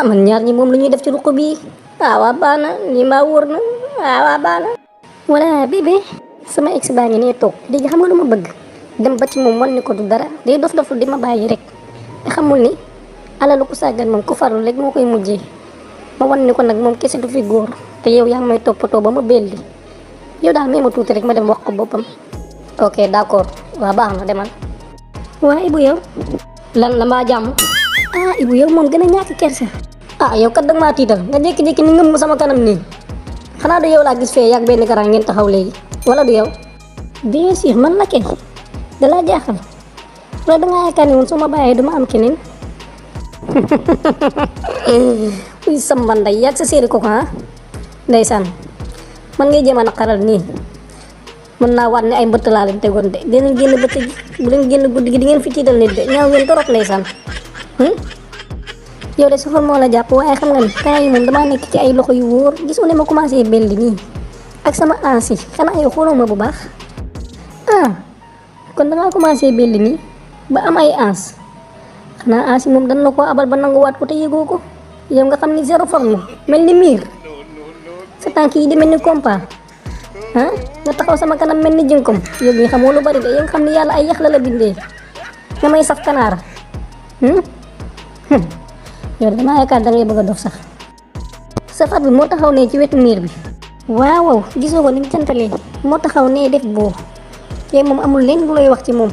man ñaar ñi moom la ñuy def ci ruq bi. Waa baax na lii mbaa wóor na. Waa baax na. Voilà bébé sama ex baa ngi nee toog léegi xam nga lu ma bëgg dem ba ci moom wan ni ko du dara day dof doflu di ma bàyyi rek te xamul ni alalu ko sàggan moom ku farlu rek moo koy mujjee ma wan ni ko nag moom kese du fi góor te yow yaa ngi may toppatoo ba ma belli yow daal may ma tuuti rek ma dem wax ko boppam. Ok d'accord waa baax na demal. waa Ibu yow lan la mbaa jàmm. Ibu yow moom gën a ñàkk kersa. Yow kat danga maa tiital nga jékki-jékki ni ngëm sama kanam nii xanaa du yow laa gis fee yàgg benn garaan ngeen taxaw léegi wala du yow. Bien sûr man la kay dalaa jaaxal wala dangaa yaakaar ni woon su ma bàyyee duma am keneen. uy samba nday yàgg sa séeri ko ndeysaan man ngay jéem a naqaral nii mën naa waat ne ay mbëtt laa leen tegoon de dinañ génn bëccëg gi bu leen génn guddi gi di ngeen fi tiital nit de ñaaw ngeen torop ndeysaan. yow de sa xol moo la jàpp waaye xam nga ni temps yi moom damaa nekk ci ay loxo yu wóor gisoo ne ma commencé belli nii ak sama ans yi xanaa yow xooloo ma bu baax. kon dangaa commencé belli nii ba am ay ans xanaa ans yi moom dan la koo abal ba nanguwaat ko te yëgoo ko yow nga xam ni zéro forme mel ni miir sa tànk yi di mel ni compas nga taxaw sama kanam mel ni jënkom yow bi xamoo lu bari de yow nga xam ni yàlla ay yax la bindee nga may saf kanaara. yow damaa yaakaar da ngay bëgg a dof sax safar bi moo taxaw ne ci wetu miir bi waaw gisoo ko ni mu cantalee moo taxaw ne def boo te moom amul leen lu lay wax ci moom.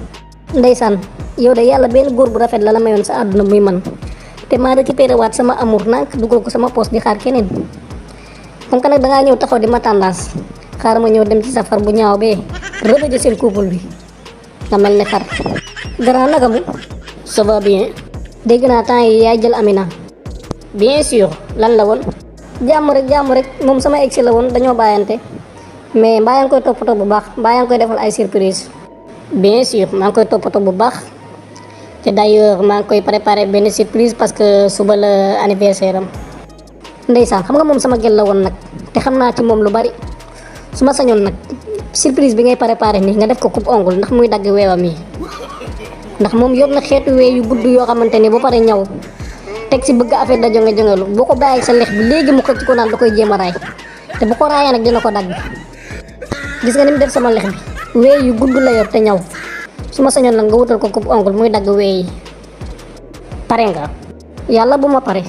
ndeysaan yow de yàlla benn góor bu rafet la mayoon sa àdduna muy man te maa récupéré waat sama amour nag dugal ko sama poche di xaar keneen comme que nag dangaa ñëw taxaw di ma tendance xaar ma ñëw dem ci safar bu ñaaw bee rëbëje seen couple bi nga mel ne xar. grand naka mu ça va bien. dégg naa temps yi yaay jël Amina. bien sûr lan la woon. jàmm rek moom sama ex la woon dañoo bàyyante mais mbaa yaa ngi koy toppatoo bu baax mbaa yaa ngi koy defal ay surprise. bien sûr maa ngi koy toppatoo bu baax te d'ailleurs maa ngi koy préparer benn surprise parce que suba la anniversaire am. ndeysaan xam nga moom sama gel la woon nag te xam naa ci moom lu bari su ma sañoon nag surprise bi ngay préparer nii nga def ko coupe ongle ndax muy dagg weewam yi. ndax moom yor na xeetu wee yu gudd yoo xamante ni ba pare ñaw teg si bëgg affaire da jonge-jongelu boo ko bàyyi sa lex bi léegi mu xëcc ko naan da koy jéem a raay te bu ko raayee nag dina ko dagg. gis nga ni mu def sama lex bi wee yu gudd la yor te ñaw su ma sañoon nag nga wutal ko coupe ongle muy dagg wee yi. pare nga. yàlla bu ma pare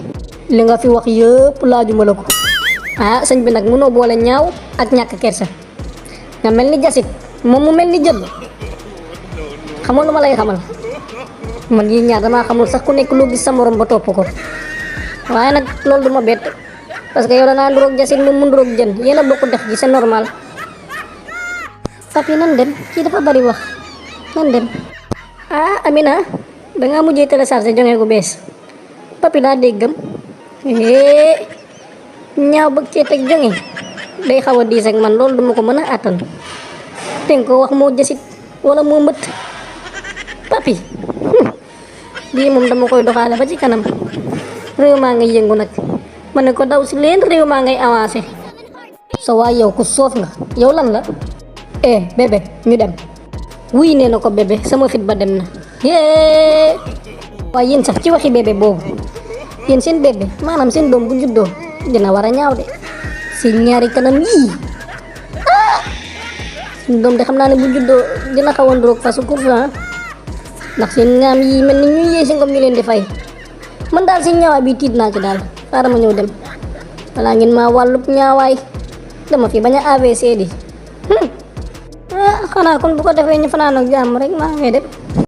li nga fi wax yëpp laajuma la ko. sëñ bi nag mënoo boole ñaaw ak ñàkk kersa nga mel ni jasit moom mu mel ni jël. xamul lu ma lay xamal man yi ñaar damaa xamul sax ku nekk loo gis sa morom ba topp ko waaye nag loolu du ma bett parce que yow danaa nduroog jasit moom mu nduroog jën yéen a bokk def gi c'est normal. papi nan dem kii dafa bari wax nan dem. Amina dangaa mujjee téléchargé jonge gu bees papi laa déggam ñaaw bëgg cee teg jonge day xaw a diis ak man loolu duma ko mën a àttan te nga ko wax moo jasit wala moo mbëtt papi lii moom dama koy doxaale ba ci kanam réew maa ngay yëngu nag ma ne ko daw si leen réew maa ngay avancé. sa waay yow ku soof nga yow lan la. bébé ñu dem wuy nee na ko bébé sama fit ba dem na. waaye yéen sax ci waxi bébé boobu yéen seen bébé maanaam seen doom bu juddoo dina war a ñaaw de si ñaari kanam yii suñu doom de xam naa ne bu juddoo dina xaw a ndróog fasu course ndax seen ngaam yi mel ni ñuy yee si ngom ñu leen di fay man daal si ñaawaay bi tiit naa ci daal xaaral ma ñëw dem walaa ngeen maa wàllub ñaawaay dama fi bañ a AVC di xanaa kon bu ko defee ñu fanaan ak jàmm rek maa ngay dem.